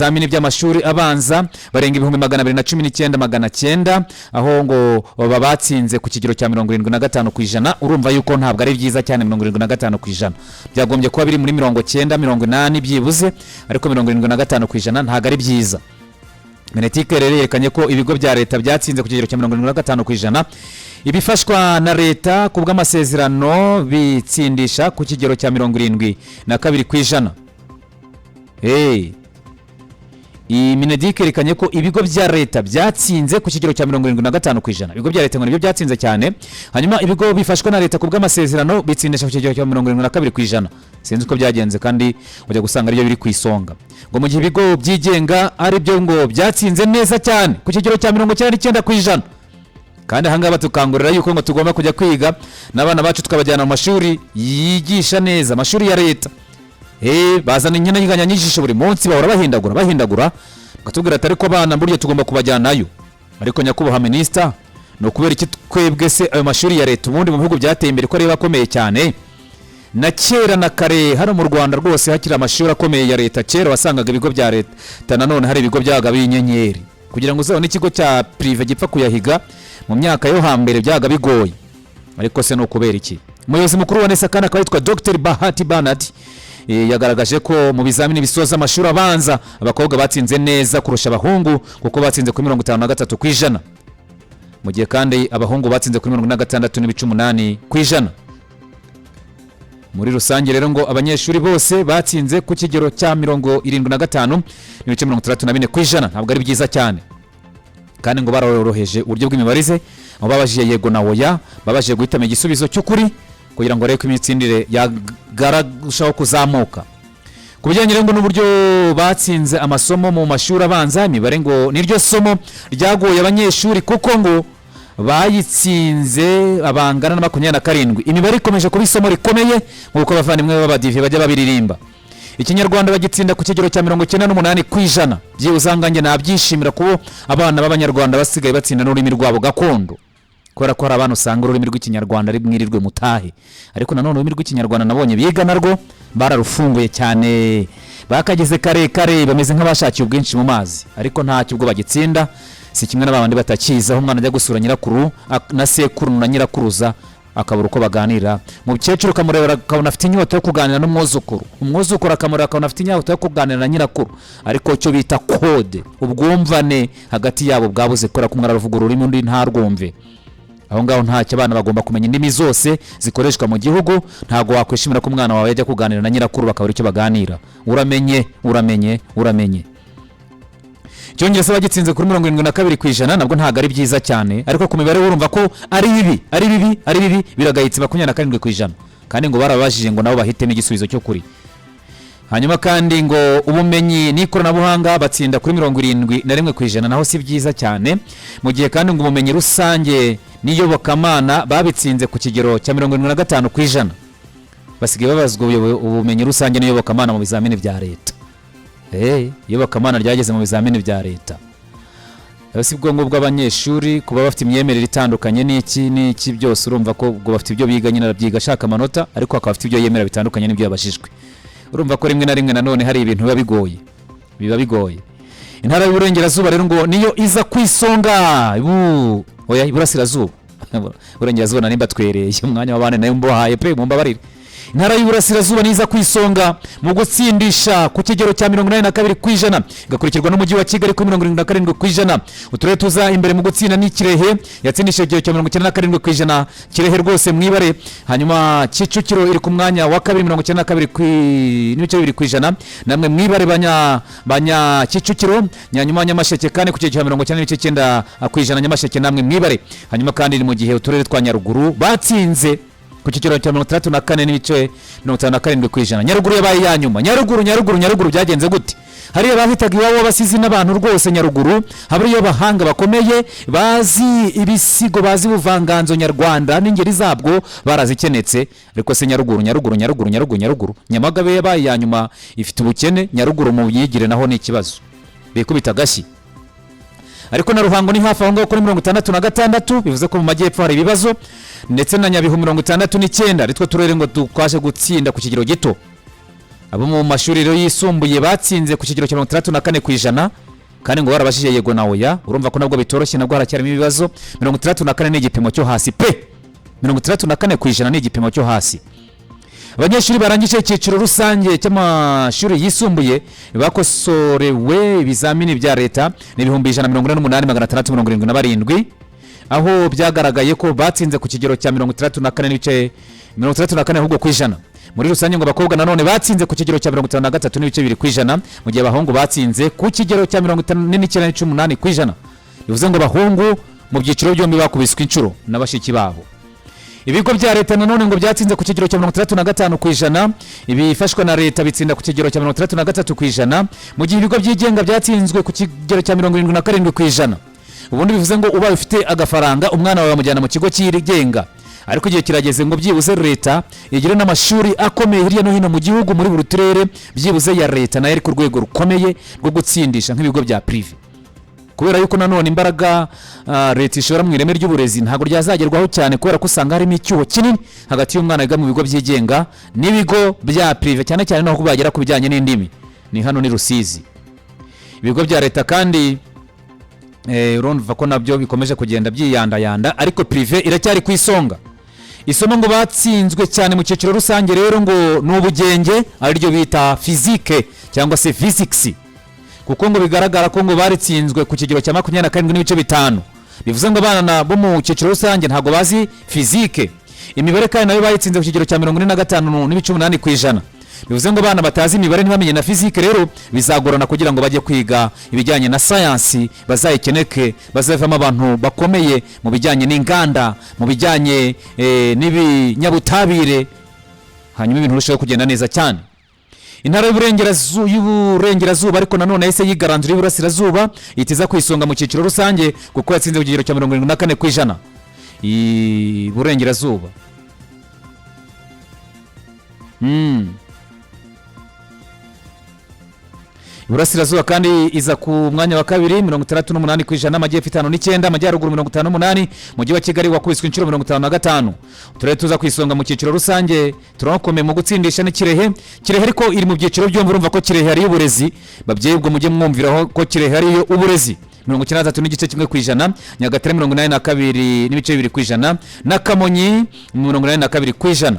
Ibizamini by'amashuri abanza barenga 219,900, aho ngo baba batsinze ku kigero cya 75%. Urumva yuko ntabwo ari byiza cyane. 75% byagombye kuba biri muri 90, 80 byibuze, ariko 75% ntabwo ari byiza. MINEDUC rero yerekanye ko ibigo bya leta byatsinze ku kigero cya 75%, ibifashwa na leta ku bw'amasezerano bitsindisha ku kigero cya 72%. Hey. Iyi MINEDUC yerekanye ko ibigo bya leta byatsinze ku kigero cya 75%. Ibigo bya leta ngo nibyo byatsinze cyane, hanyuma ibigo bifashwa na leta ku bw'amasezerano bitsindisha ku kigero cya 72%. Sinzi uko byagenze, kandi ujya gusanga aribyo biri ku isonga. Ngo mu gihe ibigo byigenga ari byo ngo byatsinze neza cyane ku kigero cya 99%. Kandi ahangaha batukangurira yuko ngo tugomba kujya kwiga n'abana bacu, tukabajyana mu mashuri yigisha neza, amashuri ya leta. Bazana inyeganyanyigisho buri munsi, bahora bahindagura bahindagura, bakatubwira ati: "Ariko abana burya tugomba kubajyanayo." Ariko nyakubahwa minisita, ni ukubera iki twebwe se ayo mashuri ya leta, ubundi mu bihugu byateye imbere ko ariyo akomeye cyane na kera na kare? Hano mu Rwanda rwose hakiri amashuri akomeye ya leta, kera wasangaga ibigo bya leta nanone hari ibigo byabaga b'inyenyeri. Kugira ngo uzabone ikigo cya privé gipfa kuyahiga mu myaka yo hambere byabaga bigoye. Ariko se ni ukubera iki? Umuyobozi mukuru wa NESA kandi akaba yitwa Dr Bahati Bernard, yagaragaje ko mu bizamini bisoza amashuri abanza abakobwa batsinze neza kurusha abahungu, kuko batsinze kuri 53%, mu gihe kandi abahungu batsinze kuri 46.8%. Muri rusange rero ngo abanyeshuri bose batsinze ku kigero cya 75.64%. Ntabwo ari byiza cyane. Kandi ngo baroroheje uburyo bw'imibarize, aho babajije yego na oya, babashije guhitamo igisubizo cy'ukuri kugira ngo barebe ko imitsindire yagarushaho kuzamuka. Ku bijyanye rero ngo n'uburyo batsinze amasomo mu mashuri abanza, imibare ngo niryo somo ryagoye abanyeshuri, kuko ngo bayitsinze abangana na 27. Imibare ikomeje kuba isomo rikomeye, nk'uko abavandimwe b'abadive bajya babiririmba. Ikinyarwanda bagitsinda ku kigero cya 98%. Byibuze nganjye nabyishimira kuba abana b'Abanyarwanda basigaye batsinda n'ururimi rwabo gakondo, kubera ko hari abana usanga ururimi rw'Ikinyarwanda ari mwirirwe mutahe. Ariko nanone ururimi rw'Ikinyarwanda nabonye biga narwo bararufunguye cyane, bakageze karekare, bameze nk'abashakiye ubwinshi mu mazi. Ariko ntacyo, ubwo bagitsinda si kimwe n'abandi batakizi, aho umwana ajya gusura nyirakuru na sekuru na nyirakuruza akabura uko baganira. Umukecuru ukamureba akabona afite inyota yo kuganira n'umwuzukuru, umwuzukuru akamureba akabona afite inyota yo kuganira na nyirakuru, ariko icyo bita code, ubwumvane hagati yabo bwabuze, kubera ko umwe aravuga ururimi undi ntarwumve. Aho ngaho ntacyo. Abana bagomba kumenya indimi zose zikoreshwa mu gihugu. Ntabwo wakwishimira ko umwana wawe yajya kuganira na nyirakuru bakabura icyo baganira. Uramenye, uramenye, uramenye. Icyongereza bagitsinze kuri 72%, nabwo ntabwo ari byiza cyane. Ariko ku mibare urumva ko ari bibi, ari bibi, ari bibi, biragayitse. 27%, kandi ngo barababajije ngo nabo bahitemo igisubizo cyo kuri. Hanyuma kandi ngo ubumenyi n'ikoranabuhanga batsinda kuri 71%, naho si byiza cyane. Mu gihe kandi ngo ubumenyi rusange n'iyobokamana babitsinze ku kigero cya 75%. Basigaye babazwa ubumenyi rusange n'iyobokamana mu bizamini bya leta. Iyobokamana ryageze mu bizamini bya leta. Rero si bwo ngubwo abanyeshuri kuba bafite imyemerere itandukanye n'iki n'iki byose, urumva ko ubwo bafite ibyo biga nyine, arabyiga ashaka amanota, ariko akaba afite ibyo yemera bitandukanye n'ibyo yabajijwe. Urumva ko rimwe na rimwe nanone hari ibintu biba bigoye, biba bigoye. Intara y'Uburengerazuba rero ngo niyo iza ku isonga. Oya, Iburasirazuba. Uburengerazuba nari mbatwereye umwanya w'abandi nayo mbohaye pe, mumbabarire. Intara y'Uburasirazuba niza ku isonga mu gutsindisha ku kigero cya 82%, igakurikirwa n'Umujyi wa Kigali kuri 77%. Uturere tuza imbere mu gutsinda ni Kirehe, yatsindishije ikigero cya 97%. Kirehe rwose mwibare. Hanyuma Kicukiro iri ku mwanya wa kabiri, 92.2%. Namwe mwibare, banya Kicukiro. Nyanyuma Nyamasheke kandi ku kigero cya 90.9%. Nyamasheke namwe mwibare. Hanyuma kandi ni mu gihe uturere twa Nyaruguru batsinze ku kigero cya 64.57%. Nyaruguru yabaye iya nyuma. Nyaruguru, Nyaruguru, Nyaruguru, byagenze gute? Hariya bahitaga iwabo w'abasizi n'abantu rwose. Nyaruguru haba abahanga bakomeye, bazi ibisigo, bazi ubuvanganzo nyarwanda n'ingeri zabwo barazikenetse. Ariko se Nyaruguru, Nyaruguru, Nyaruguru, Nyaruguru, Nyaruguru? Nyamagabe yabaye iya nyuma, ifite ubukene. Nyaruguru mu myigire naho ni ikibazo, bikubita agashyi. Ariko na Ruhango ni hafi aho ngaho kuri 66, bivuze ko mu majyepfo hari ibibazo, ndetse na Nyabihu 69, aritwo turere ngo twaje gutsinda ku kigero gito. Abo mu mashuri rero yisumbuye batsinze ku kigero cya 64%, kandi ngo barabashije yego na oya. Urumva ko nabwo bitoroshye, nabwo haracyarimo ibibazo. 64 ni igipimo cyo hasi pe, 64% ni igipimo cyo hasi. Abanyeshuri barangije icyiciro rusange cy'amashuri yisumbuye bakosorewe ibizamini bya leta ni 148,677, aho byagaragaye ko batsinze ku kigero cya 64 n'ibice 64 ahubwo ku ijana. Muri rusange ngo abakobwa nanone batsinze ku kigero cya 53.2%, mu gihe abahungu batsinze ku kigero cya 59.8%. Bivuze ngo abahungu mu byiciro byombi bakubiswe inshuro na bashiki babo. Ibigo bya leta nanone ngo byatsinze ku kigero cya 65%, ibifashwa na leta bitsinda ku kigero cya 63%, mu gihe ibigo byigenga byatsinzwe ku kigero cya 77%. Ubundi bivuze ngo ubaye ufite agafaranga, umwana wawe bamujyana mu kigo cyigenga, ariko igihe kirageze ngo byibuze leta igire n'amashuri akomeye hirya no hino mu gihugu, muri buri turere, byibuze ya leta nayo ari ku rwego rukomeye rwo gutsindisha nk'ibigo bya privé, kubera yuko nanone imbaraga leta ishora mu ireme ry'uburezi ntabwo ryazagerwaho cyane, kubera ko usanga harimo icyuho kinini hagati y'umwana wiga mu bigo byigenga n'ibigo bya privé, cyane cyane naho bagera ku bijyanye n'indimi. Ni hano ni Rusizi. Ibigo bya leta kandi urumva ko nabyo bikomeje kugenda byiyandayanda, ariko privé iracyari ku isonga. Isomo ngo batsinzwe cyane mu cyiciro rusange rero ngo ni ubugenge, ariryo bita physique cyangwa se physics, kuko ngo bigaragara ko ngo baritsinzwe ku kigero cya 27.5. Bivuze ngo abana bo mu cyiciro rusange ntabwo bazi physique. Imibare kandi nayo bayitsinze ku kigero cya 45.8%. Bivuze ngo abana batazi imibare, ntibamenye na physique rero, bizagorana kugira ngo bajye kwiga ibijyanye na sayansi, bazayikeneke, bazavamo abantu bakomeye mu bijyanye n'inganda, mu bijyanye n'ibinyabutabire, hanyuma ibintu birushaho kugenda neza cyane. Intara y'Uburengerazuba ariko nanone yahise yigaranzura y'Uburasirazuba, ihita ku isonga mu cyiciro rusange, kuko yatsinze ku kigero cya 74%. Iburengerazuba. Iburasirazuba kandi iza ku mwanya wa kabiri, 68%, Amajyepfo 59, Amajyaruguru 58, Umujyi wa Kigali wakubiswe inshuro 55. Uturere tuza ku isonga mu cyiciro rusange turakomeye mu gutsindisha ni Kirehe. Kirehe ariko iri mu byiciro byombi. Urumva ko Kirehe hariyo uburezi. Babyeyi, ubwo mujye mwumviraho ko Kirehe hariyo uburezi, 93.1%, Nyagatare 82.2%, na Kamonyi 82%.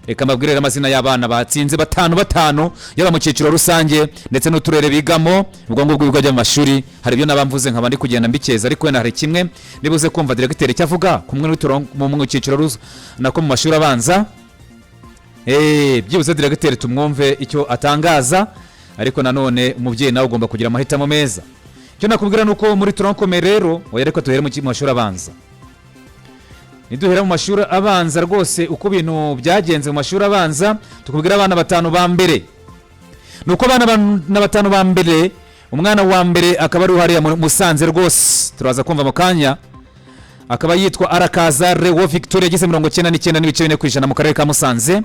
Reka mbabwire rero amazina y'abana batsinze batanu batanu, yaba mu cyiciro rusange ndetse n'uturere bigamo. Ubwo ngubwo ibigo by'amashuri, hari ibyo naba mvuze nkaba ndi kugenda mbikeza, ariko wenda hari kimwe nibuze kumva diregiteri icyo avuga kumwe mu cyiciro nako mu mashuri abanza. Byibuze diregiteri tumwumve icyo atangaza, ariko nanone umubyeyi nawe ugomba kugira amahitamo meza. Icyo nakubwira ni uko muri tronc commun rero, oya, reka duhere mu mashuri abanza. Niduhera mu mashuri abanza rwose, uko ibintu byagenze mu mashuri abanza, tukubwira abana batanu ba mbere. Ni uko abana na batanu ba mbere, umwana wa mbere akaba ari hariya mu Musanze rwose, turaza kumva mu kanya, akaba yitwa Arakaza Rewo Victoria, yagize 99.4% mu karere ka Musanze.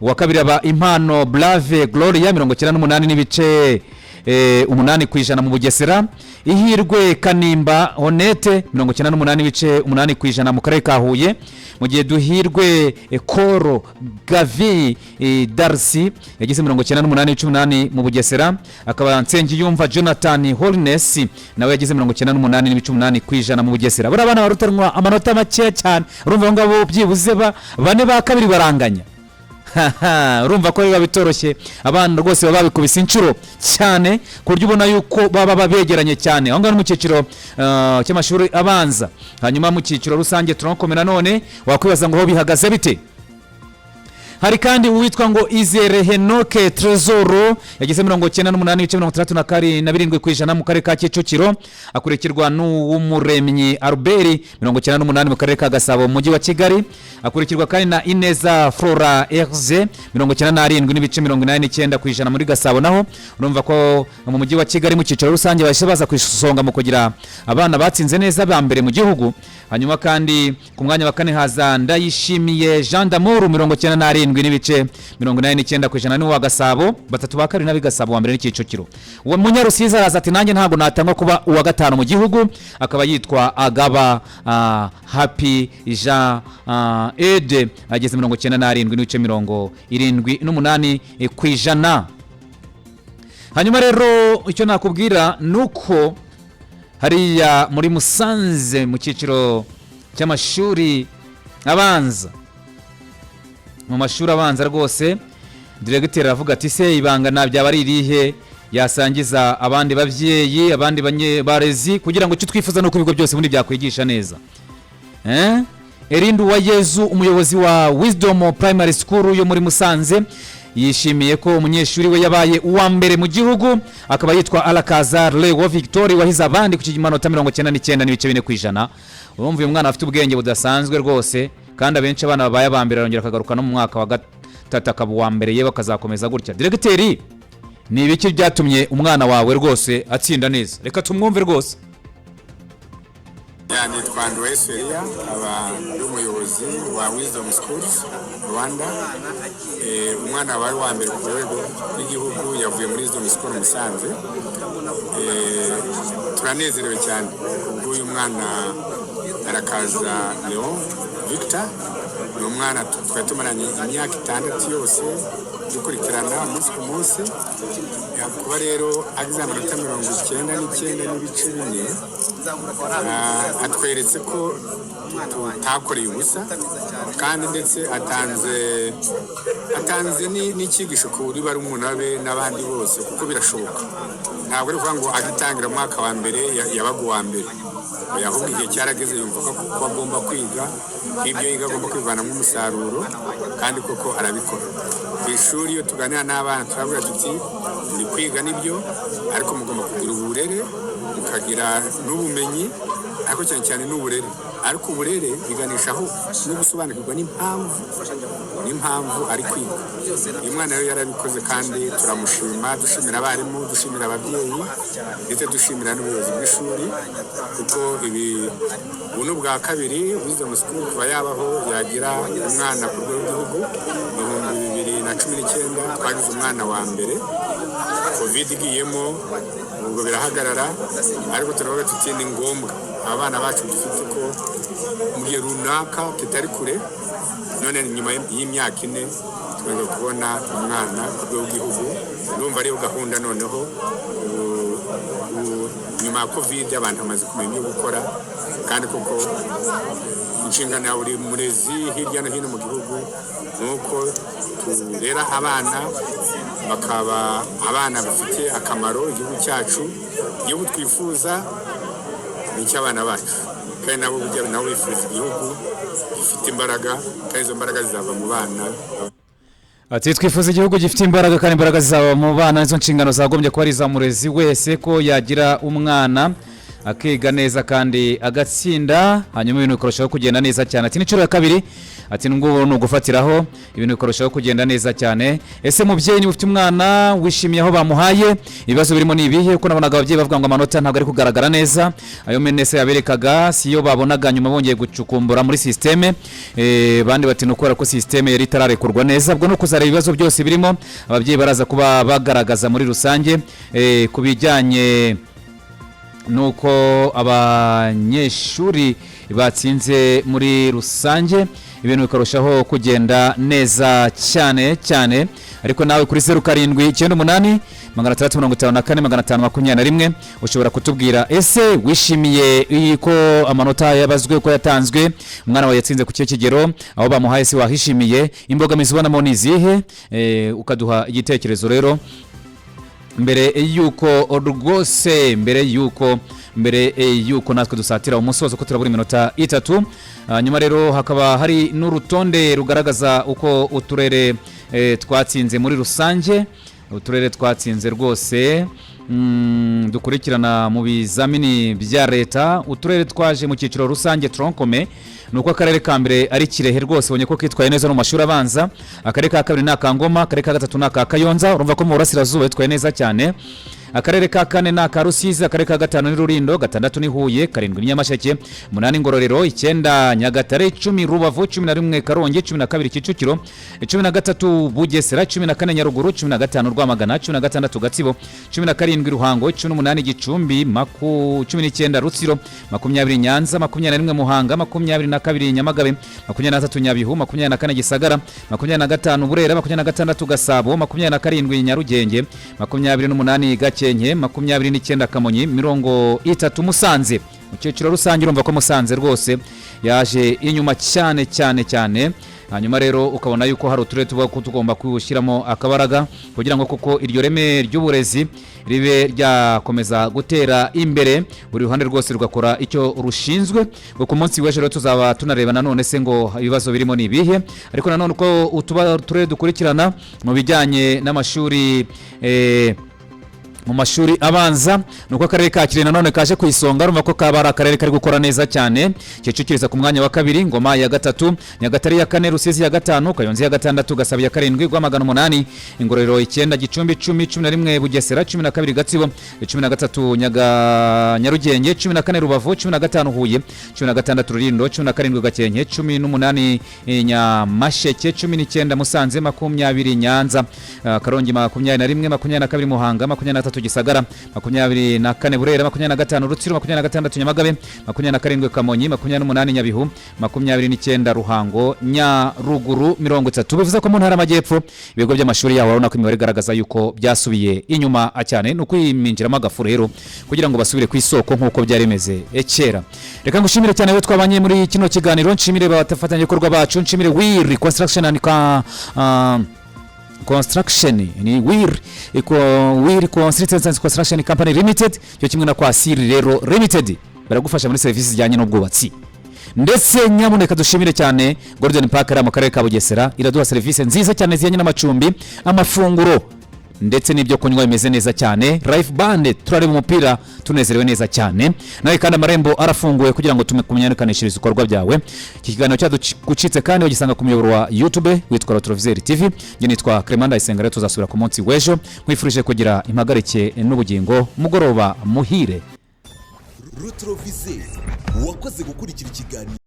Uwa kabiri aba Impano Brave Gloria, 98 n'ibice 8% mu Bugesera. Ihirwe Kanimba Honete, 98.8% mu karere ka Huye, mu gihe Duhirwe Koro Gavi Darcy yagize 98.8 mu Bugesera. Akaba Nsengiyumva Jonathan Holness nawe yagize 98.8% mu Bugesera. Buriya abana barutanwa amanota makeya cyane. Urumva abo ngabo byibuze bane ba kabiri baranganya. Haha, urumva ko biba bitoroshye. Abana rwose baba babikubise inshuro cyane, ku buryo ubona yuko baba begeranye cyane. Aho ngaho ni mu cyiciro cy'amashuri abanza. Hanyuma mu cyiciro rusange, tronc commun, nanone wakwibaza ngo ho bihagaze bite? Hari kandi uwitwa ngo Izere Henoke Trezoro, yagize 98.67% mu karere ka Kicukiro. Akurikirwa n'uw'Umuremyi Albert, 98 mu karere ka Gasabo mu mujyi wa Kigali. Akurikirwa kandi na Ineza Flora Erze, 97.89% muri Gasabo naho. Urumva ko mu mujyi wa Kigali mu cyiciro rusange bahise baza ku isonga mu kugira abana batsinze neza ba mbere mu gihugu. Hanyuma kandi ku mwanya wa kane haza Ndayishimiye Jean d'Amour, 97.89%, n'uwa Gasabo. Batatu ba kabiri n'ab'i Gasabo, wa mbere ni Kicukiro. Uwo Munyarusizi araza ati: "Nanjye ntabwo natangwa kuba uwa gatanu mu gihugu." Akaba yitwa Agaba Happy Jean Ede, ageze 97.78%. Hanyuma rero icyo nakubwira ni uko hariya muri Musanze, mu cyiciro cy'amashuri abanza, mu mashuri abanza rwose, diregiteri aravuga ati: "Se ibanga nta byaba ari irihe yasangiza abandi babyeyi, abandi barezi, kugira ngo icyo twifuza ni uko ibigo byose ubundi byakwigisha neza?" Eh? Erindi Uwayezu, umuyobozi wa Wisdom Primary School yo muri Musanze, yishimiye ko umunyeshuri we yabaye uwa mbere mu gihugu, akaba yitwa Arakaza Leo Victoire, wahize abandi ku kimanota 99.4%. Urumva uyu mwana afite ubwenge budasanzwe rwose, kandi abenshi abana babaye aba mbere arongera akagaruka no mu mwaka wa gatatu akaba uwa mbere, yewe akazakomeza gutya. Diregiteri, ni ibiki byatumye umwana wawe rwose atsinda neza? Reka tumwumve rwose. Nitwa Nduwayesu Eliya, nkaba ndi umuyobozi wa Wisdom Schools Rwanda. Umwana wari uwa mbere ku rwego rw'igihugu yavuye muri Wisdom School Musanze. Turanezerewe cyane kubw'uyu mwana Arakaza Leon Victor. Ni umwana twari tumaranye imyaka 6 yose dukurikirana umunsi ku munsi. Kuba rero agize amanota 99.4, atweretse ko tutakoreye ubusa, kandi ndetse atanze n'icyigisho kuri barumuna be n'abandi bose, kuko birashoboka. Ntabwo ari ukuvuga ngo agitangira umwaka wa mbere yabaga uwa mbere. Oya, ahubwo igihe cyarageze yumva ko agomba kwiga, ko ibyo yiga agomba kwivanamo umusaruro, kandi koko arabikora. Ku ishuri iyo tuganira n'abana turavuga tuti: "Muri kwiga nibyo, ariko mugomba kugira uburere, mukagira n'ubumenyi, ariko cyane cyane n'uburere." Ariko uburere biganishaho no gusobanukirwa n'impamvu ari kwiga. Uyu mwana rero yarabikoze kandi turamushima, dushimira abarimu, dushimira ababyeyi, ndetse dushimira n'ubuyobozi bw'ishuri, kuko ibi ubu ni ubwa kabiri Wisdom School kuva yabaho yagira umwana ku rwego rw'igihugu. Mu 2019 twagize umwana wa mbere, Covid igiyemo ubwo birahagarara, ariko turavuga tuti ni ngombwa abana bacu dufite ko mu gihe runaka kitari kure. None nyuma y'imyaka 4 twongeye kubona umwana ku rwego rw'igihugu. Ndumva ariyo gahunda. Noneho ubu nyuma ya Covid abantu bamaze kumenya ibyo gukora, kandi koko inshingano ya buri murezi hirya no hino mu gihugu ni uko turera abana bakaba abana bafitiye akamaro igihugu cyacu. Igihugu twifuza ni icy'abana bacu, kandi nabo burya nabo bifuza igihugu gifite imbaraga, kandi izo mbaraga zizava mu bana. Ati: "Twifuza igihugu gifite imbaraga, kandi imbaraga zizaba mu bana." Nizo nshingano zagombye kuba ari iza murezi wese, ko yagira umwana akiga neza kandi agatsinda, hanyuma ibintu bikarushaho kugenda neza cyane. Ati: "N'inshuro ya kabiri." Ati: "Ngubu ni ugufatiraho, ibintu bikarushaho kugenda neza cyane." Ese mubyeyi, niba ufite umwana, wishimiye aho bamuhaye? Ibibazo birimo ni ibihe? Kuko nabonaga ababyeyi bavuga ngo amanota ntabwo ari kugaragara neza, ayo MENESE yaberekaga siyo babonaga nyuma bongeye gucukumbura muri système. Bandi bati ni ukubera ko système yari itararekurwa neza. Ubwo ni ukuzareba ibibazo byose birimo, ababyeyi baraza kuba bagaragaza muri rusange ku bijyanye nuko abanyeshuri batsinze muri rusange, ibintu bikarushaho kugenda neza cyane cyane. Ariko nawe kuri 0798654521 ushobora kutubwira: ese wishimiye ko amanota yabazwe, ko yatanzwe, umwana wawe yatsinze ku kihe kigero, aho bamuhaye se wahishimiye, imbogamizi ubonamo ni izihe? Ukaduha igitekerezo rero mbere yuko rwose mbere yuko natwe dusatira umusozo, ko turabura iminota 3. Hanyuma rero hakaba hari n'urutonde rugaragaza uko uturere twatsinze muri rusange. Uturere twatsinze rwose dukurikirana mu bizamini bya leta, uturere twaje mu cyiciro rusange tronc commun, ni uko akarere ka mbere ari Kirehe rwose, ubonye ko kitwaye neza no mu mashuri abanza. Akarere ka kabiri ni aka Ngoma, akarere ka gatatu ni aka Kayonza. Urumva ko mu burasirazuba bitwaye neza cyane. Akarere ka kane ni aka Rusizi, akarere ka gatanu ni Rulindo, gatandatu ni Huye, karindwi ni Nyamasheke, umunani Ngororero, icyenda Nyagatare, 10 Rubavu, 11 Karongi, 12 Kicukiro, 13 Bugesera, 14 Nyaruguru, 15 Rwamagana, 16 Gatsibo, 17 Ruhango, 18 Gicumbi, 19 Rutsiro, 20 Nyanza, 21 Muhanga, 22 Nyamagabe, 23 Nyabihu, 24 Gisagara, 25 Burera, 26 Gasabo, 27 Nyarugenge, 28 Gakenke, 29 Kamonyi, 30 Musanze. Mu cyiciro rusange urumva ko Musanze rwose yaje inyuma cyane cyane cyane. Hanyuma rero ukabona yuko hari uturere tuba ko tugomba gushyiramo akabaraga kugira ngo koko iryo reme ry'uburezi ribe ryakomeza gutera imbere, buri ruhande rwose rugakora icyo rushinzwe. Ngo ku munsi w'ejo rero tuzaba tunareba nanone se ngo ibibazo birimo ni ibihe, ariko nanone uko utuba uturere dukurikirana mu bijyanye n'amashuri, mu mashuri abanza, ni uko akarere ka Kirehe nanone kaje ku isonga. Urumva ko kaba ari akarere kari gukora neza cyane. Kicukiro ku mwanya wa kabiri, Ngoma ya gatatu, Nyagatare ya kane, Rusizi ya gatanu, Kayonza ya gatandatu, Gasabo ya karindwi, Rwamagana umunani, Ingororero icyenda, Gicumbi 10, 11 Bugesera, 12 Gatsibo, 13 Nyarugenge, 14 Rubavu, 15 Huye, 16 Rulindo, 17 Gakenke, 18 Nyamasheke, 19 Musanze, 20 Nyanza, Karongi 21, 22 Muhanga, 23 Gisagara, 24 Burera, 25 Rutsiro, 26 Nyamagabe, 27 Kamonyi, 28 Nyabihu, 29 Ruhango, Nyaruguru 30. Bivuze ko mu ntara y'Amajyepfo ibigo by'amashuri yaho urabona ko imibare igaragaza yuko byasubiye inyuma cyane. Ni ukwiminjiramo agafu rero kugira ngo basubire ku isoko nk'uko byari bimeze kera. Reka ngushimire cyane we twabanye muri kino kiganiro, nshimire abafatanyabikorwa bacu, nshimire Wir Construction and Construction, ni Wir iko Wir Consultants and Construction Company Limited, cyo kimwe na Kwasiri rero Limited, baragufasha muri serivisi zijyanye n'ubwubatsi. Ndetse nyamuneka dushimire cyane Golden Park iri mu karere ka Bugesera, iraduha serivisi nziza cyane zijyanye n'amacumbi, amafunguro ndetse n'ibyo kunywa bimeze neza cyane. Live band, turareba umupira tunezerewe neza cyane. Nawe kandi amarembo arafunguye kugira ngo tumenyekanishe ibikorwa byawe. Iki kiganiro cyaducitse kandi ugisanga ku muyoboro wa YouTube witwa Rotorovizeri TV. Njye nitwa Clement Ndayisenga. Rero tuzasubira ku munsi w'ejo. Nkwifurije kugira impagarike n'ubugingo, mugoroba muhire. Rotorovizeri, wakoze gukurikira ikiganiro.